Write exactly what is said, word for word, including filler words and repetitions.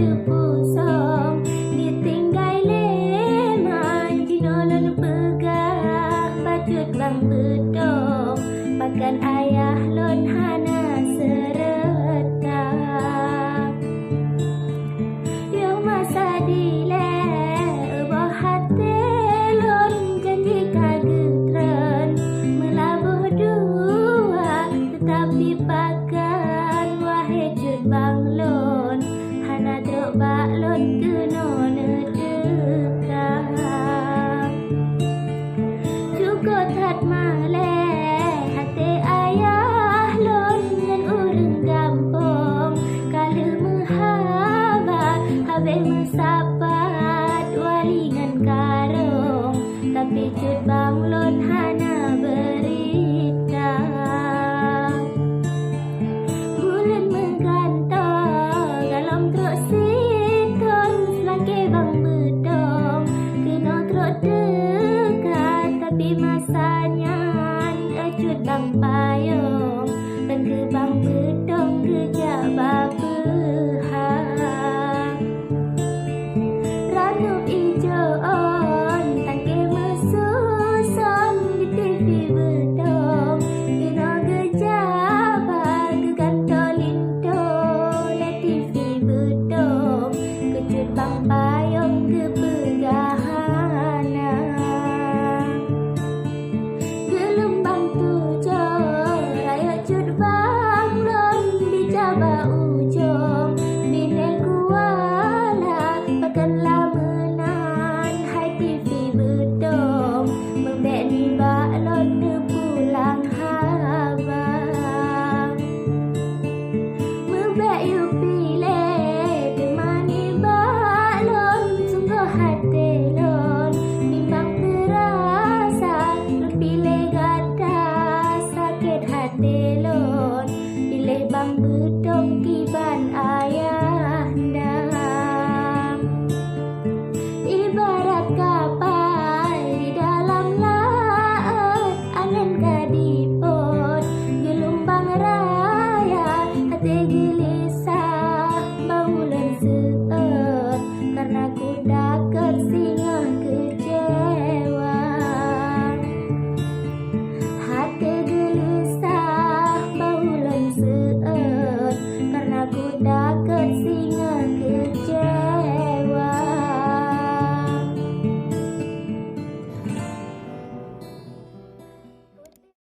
Teupusong ditinggai lé man, jinoe lôn peugah bacut bang beutông, pakon ayah lôn hana seureuta. Yoh masa dilée ubak até lôn, janji ka geutreun meulaboh dua, teutapi pakon wahé cut bang lôn, hana trok bak lôn keunoe neuteuka. Syukoe that malée até ayah lôn ngon ureuëng gampông, ka lheueh meuhaba habéh meusapat wali ngon karông, tapi cut bang lôn